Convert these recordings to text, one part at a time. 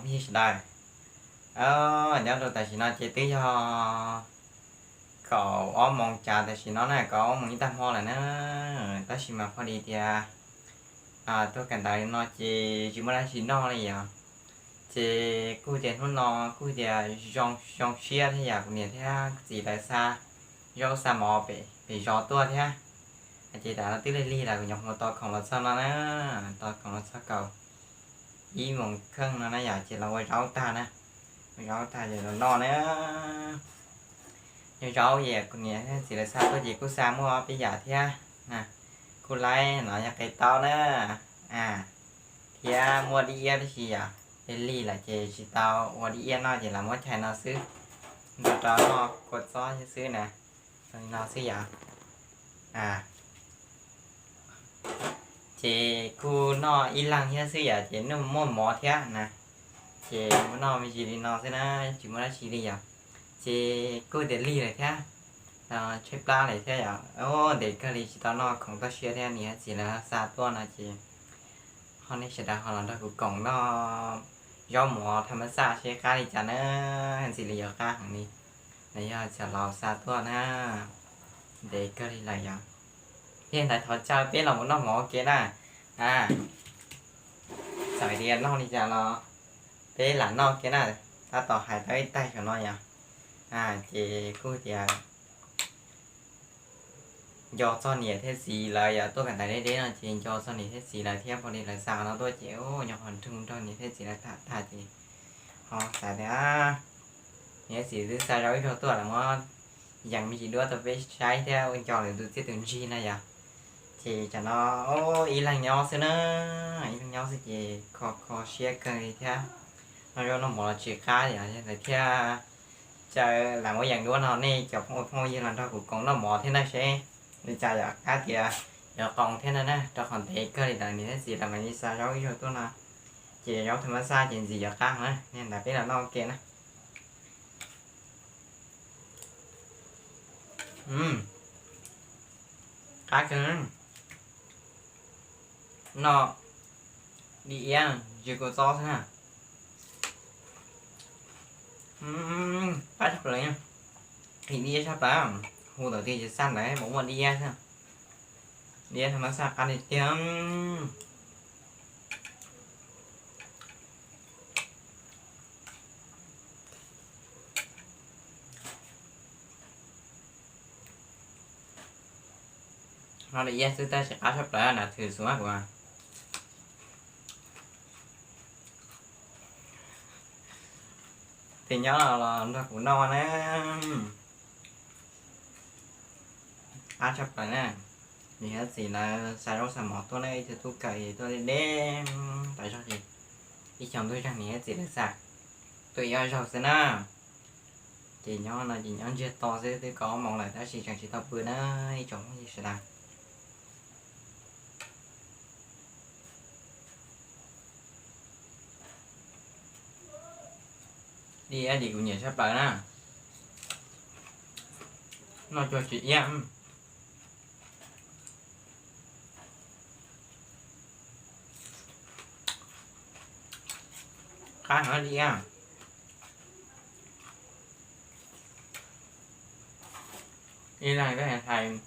Phooj ywg sawv daws, nyob rau tam sim no ces twb yog kaum ob moos cas tam sim no na, kaum ob moos ib tag hmo lawm na. Tab sis mas pho li tias tuaj kawm ntawv no ces tsis muaj dab tsi noj li yom. Ces kuj tias hnub no kuj tias zoo zoo siab thiab yom, kuv niam thiab kuv txiv lawv xa zaub xa mov pem zos tuaj thiab. Ces tam no twb lig lig lawm, kuv nyuam qhuav tos khoom los txog no na, tos khoom los txog kaum ib moos kheej no na yom, ces los ua zaub tag na, ua zaub tag ces los noj na. Yog zaub es kuv niam thiab txiv lawv xa tuaj ces kuj xa muaj peb yam thiab, kuj laib no yog qe taub na, thiab muaj dib iab tib si yom. Lig lig lawm ces tsis tau ua dib iab noj ces los muab chais no xwb, nrog rau noj kua txob thiab xwb na, li no xwb yom. Ces kuj noj ib leeg thiab xwb yom, ces noj muaj mov thiab na. Ces muab noj me ntsis li no xwb na, tsis muaj dab tsi li yom. Ces kuj tias lig lawm thiab, tshaib plab lawm thiab yom. Ntev kawg li tsis tau noj khoom toj siab thiab, niam thiab txiv lawv xa tuaj no ces ho nej sawv daws ho los nrog kuv koom noj zaub mov thaj mab xaj seb qab li cas na, ntxim li yuav qab heev li. Los yog txawm los xa tuaj na, ntev kawg li lawm yom. Thiab ntawd thov caw peb los mus noj mov ua ke na. Txawm tias noj li cas los peb lam noj ua ke na, tab tom hais tau ib taig saum no yom. Ces kuj tias nco txog niam thiab txiv lawv yom, tuaj kawm ntawv deb deb no ces nco txog niam thiab txiv lawv thiab, pho li lawv xa no tuaj ces nyuam qhuav nrug nrog niam thiab txiv lawv tham tag ces ho xav tias niam thiab txiv twb xa zaub ib zaug tuaj lawm, muab yees me ntsis duab rau peb saib thiab ua nco lawv tus txiaj tus ntsig na yom. Ces tsam no ib leeg nyob xwb na, ib leeg nyob xwb ces kho kho siab kawg li thiab, noj zaub noj mov los tsis qab yom, lawv thiaj caw lam muab yees duab no, nej cov phooj ywg los nrog kuv koom noj mov thiab na seb li cas yom, qab tias yuav qoos thiab na, rau qhov ntev kawg li lawm niam thiab txiv lawv mam li xa zaub ib zaug tuaj no. Ces zaub thaj mab xaj ces ntxim yuav qab na, nej ntawd peb los noj ua ke na. Qab kawg, noj dib iab ntsis kua txob xwb na. Qab tshaj plaws, qhis dib iab tshaj plaws, hu thaum twg ces xaj ntawd mas muaj dib iab xwb. Dib iab thaj mab xaj qab tiag tiag. No dib iab xwb tab sis qab tshaj plaws na, thwm xus kuv. Tus nyob los nrog kuv noj na. Qab tshaj plaws na. Niam thiab txiv lawv xa zaub xa mov tuaj na, ib tug tub kawm tuaj deb deb tas zog ces ib xyoos ntuj zeeg niam thiab txiv lawv xa tuaj ib ob zaug xwb na. Ces nyob no ces nyob ntsiag to xwb, twb kaum ob moos lawm tab sis tseem tsis tau pw na ib tsoom phooj ywg sawv daws. Dib iab ces kuv nyiam tshaj plaws na. Noj cuag tsis iab. Qab heev dib iab. Ib leeg peb hais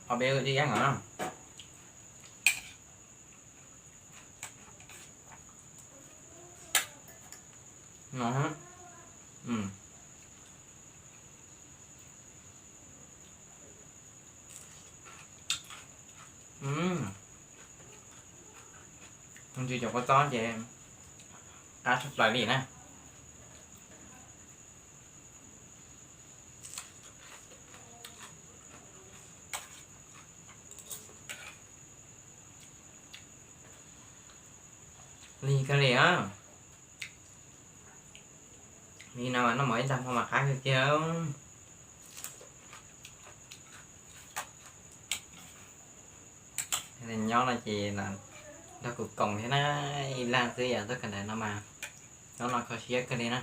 ob peb dib iab no. No. Ntsis cov kua txob ces qab tshaj plaws li na. Lig kawg li na. Li no mas noj mov ib tag hmo mas qab kawg kiag. Nyob no ces nrog kuv koom thiab na, ib leeg xwb yom, tuaj kawm ntawv no mas nyob no kho siab kawg li na.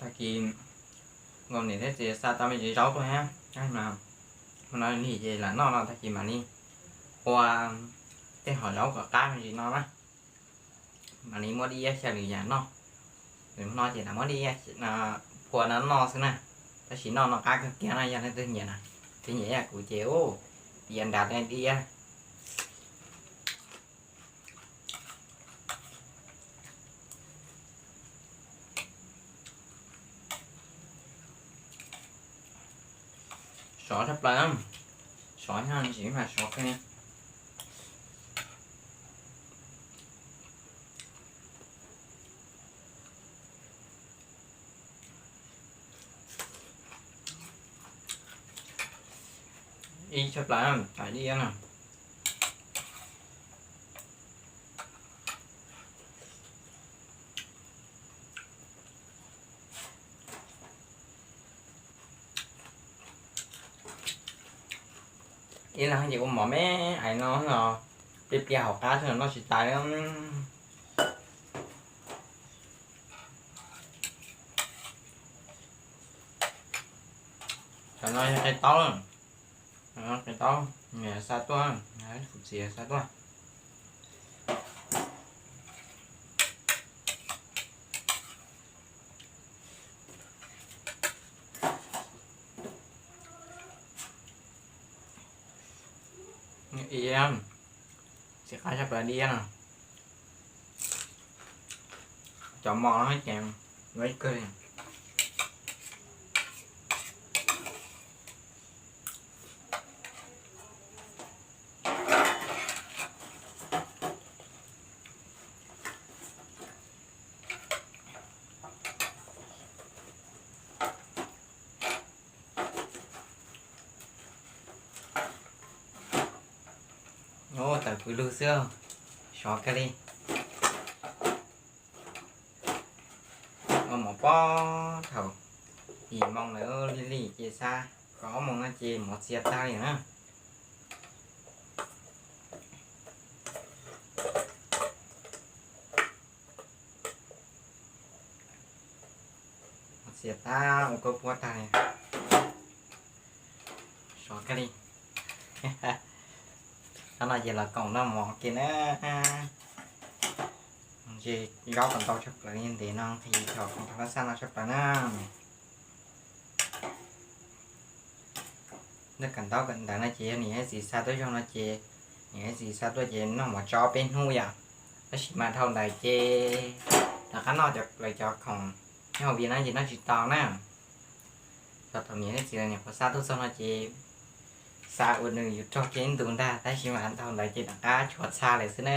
Tag kis nkaus niam thiab txiv xa tau me ntsis zaub tuaj thiab, hmo no lig ces lam noj no tag kis mam li ua tej hom zaub kom qab me ntsis no na. Mam li muab dib iab xyaw lwm yam noj. Hmo no ces lam muab dib iab phua no noj xwb na. Tab sis noj no qab kawg kiag no, yog leej twg nyiam na, twb nyiam ib yam kuv ces ua nrad dib iab. Sov tshaj plaws, sov nyob ntsis mas sov kawg. Ib tshaj plaws, tais dib iab no. Ib leeg ces ua mov me ais no los pliag pliag hauv qab xwb los noj tsis tas li. Cov no yog qe taub, qe taub, xa tuaj, kuv txiv xa tuaj. Txiv qab tshaj plaws dib iab no. Cov mos no ces ua ib kawg li. Tawm pw lug xwb, sov kawg li. Ua mov pob thaum yim moo lawm, lig lig ces xa, kaum ob moos no ces mov txias tag li na. Mov txias tag ua kua puab tag li. Sov kawg li. Qhov no ces los koom noj mov ke na. Ntshe zaub kom ntau tshaj plaws li ntev no, nqhis thaum koom thaum lab xaj no tshaj plaws na. Ntawm kawm ntaub kawm ntawv no ces yog niam thiab txiv xa tuaj zog no ces niam thiab txiv xa tuaj ces noj mov tso peb hnub yom. Tab sis mas dhau ntawd ces rov qab noj cov lawv cov khoom nyob hauv Vias no ces noj tsis tau na. Txog thaum niam thiab txiv lawv nyuam qhuav xa tuaj txog no ces xa ua nws yus raug kiag ib ntus ntag, tab sis mas dhau ntawd ces rov qab tshuav txha lawm xwb na.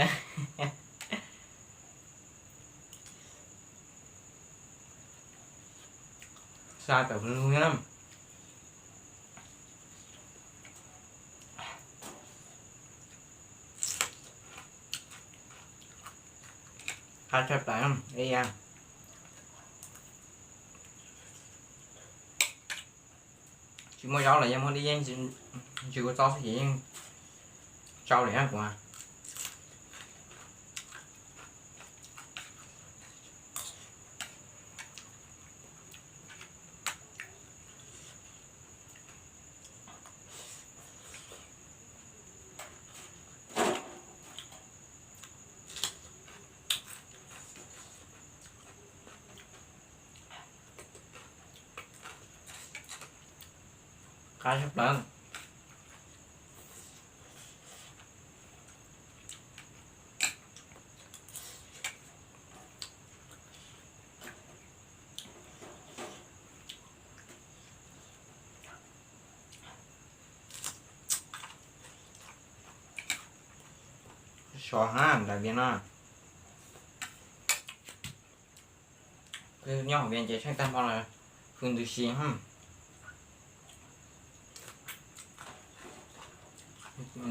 Xa tawm lug na. Qab tshaj plaws, tsis muaj zaub los yeej muab dib yeeb ntsis ua txob xwb ces yeej tsau lawm na kuv. Qab tshaj plaws. Sov hab ntawm Vias no. Nyob hauv Vias ces tsheej tag hmo los hws ntws si.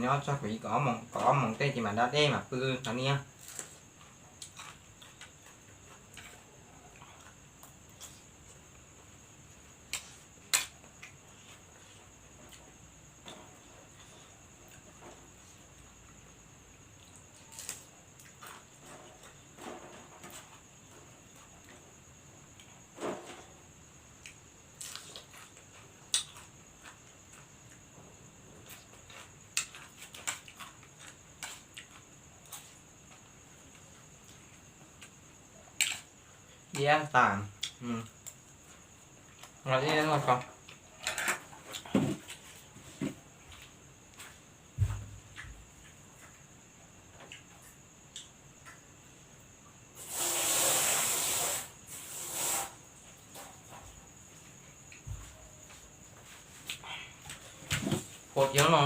Nyob txog kaum ib kaum ob moos tej ces mam da dej mam pw tod niab. Iab tas. Ua tiav no,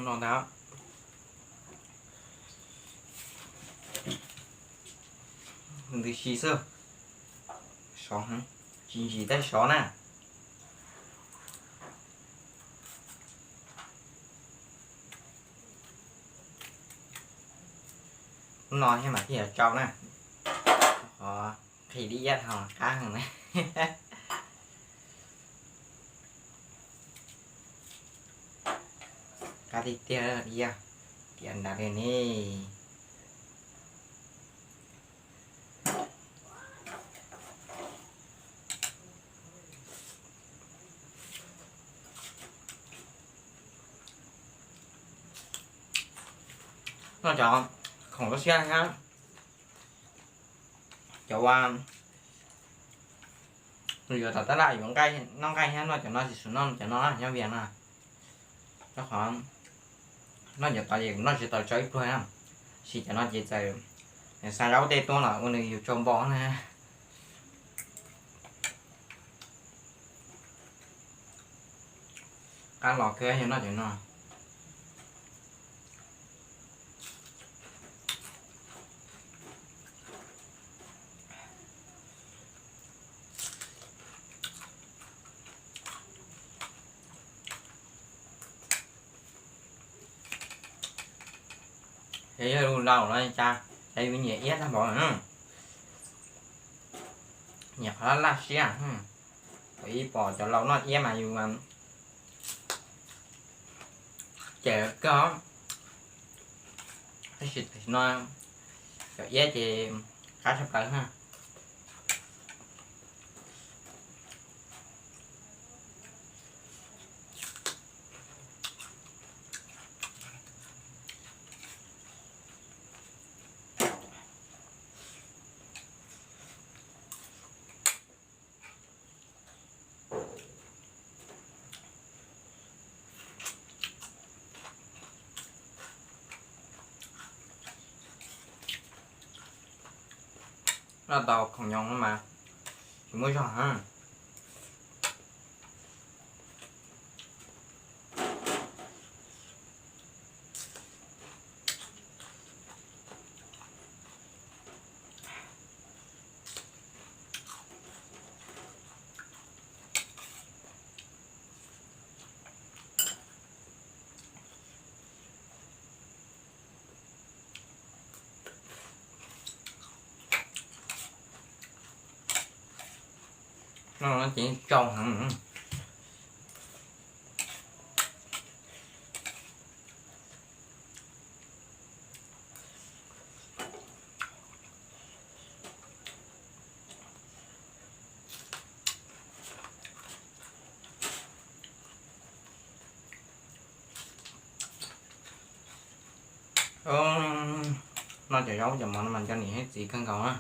no ntag. Ntws si xwb, sov heev, tsis ntsim tej sov na. Hnub no thiaj mam thiaj yuav tsau na, qhov nqhis dib iab dhau qab heev na. Qab tiag tiag, dib iab tiam nrad li ne. Noj cov khoom lub siab thiab cov ua, nws yuav tom tab laj yuav noj nqaij thiab noj cov no tsis tshua noj cov no nyob Vias no. Rau qhov noj cov tod ces kuv noj tsis tau tsau ib pluag na, sis cov no ces txawm xa zaub tej tuaj los ua nws yus tsau npo na. Qab los kawg yog noj cov no. Yog yus laus los cas, cas yus nyiam iab tag npaum, nyiam qhov laj laj siab. Thaum ib pom cov laus noj iab mas yus ces kawg, tab sis tam sim no cov iab ces qab tshaj plaws na. Noj tau khoom nyoos no mas tsis muaj zog na. No ces tsau heev. Noj cov zaub cov mov no mas nco niam thiab txiv kawg nkaus na.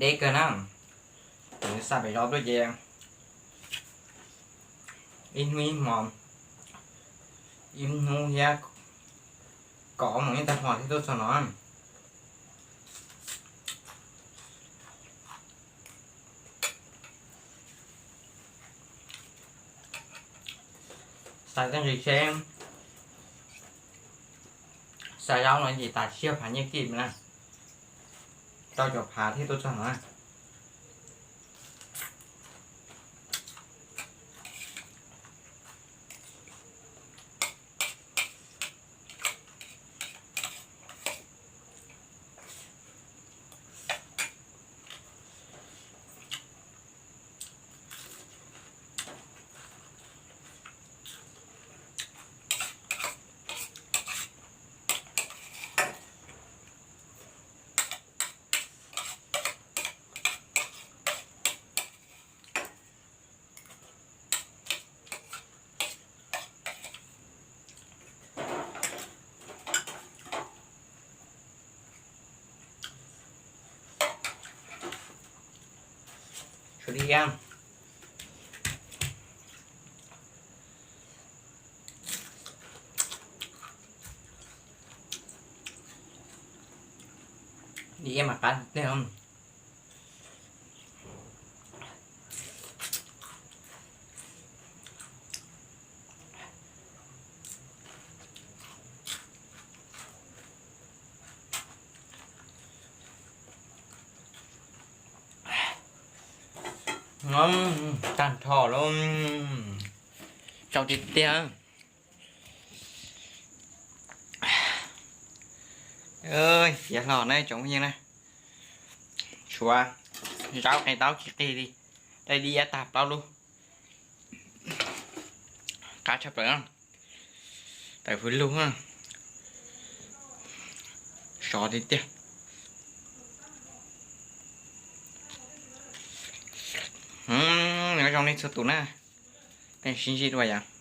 Deb kawg na, nws xa pem zos tuaj ces ib hnub ib hmo, ib hnub thiab kaum ob moos ib tag hmo thiaj tuaj txog no. Xav tau nqi seb, xav zaub no ces tas tsib phav nyiaj kij na, rau caum phav thiaj tuaj txog no na. Sawv daws, di iab mas qab tiag. Tag nrho lawm, tsau tiag tiag. Yav hlo na tsoom phooj ywg na, tshuav zaub qe taub tsis qig li, dai di iab tag plaub lub. Qab tshaj plaws, tawm fwv lug, sov tiag tiag. Nyob zoo nej txhua tus na, peb sib ntsib dua yom.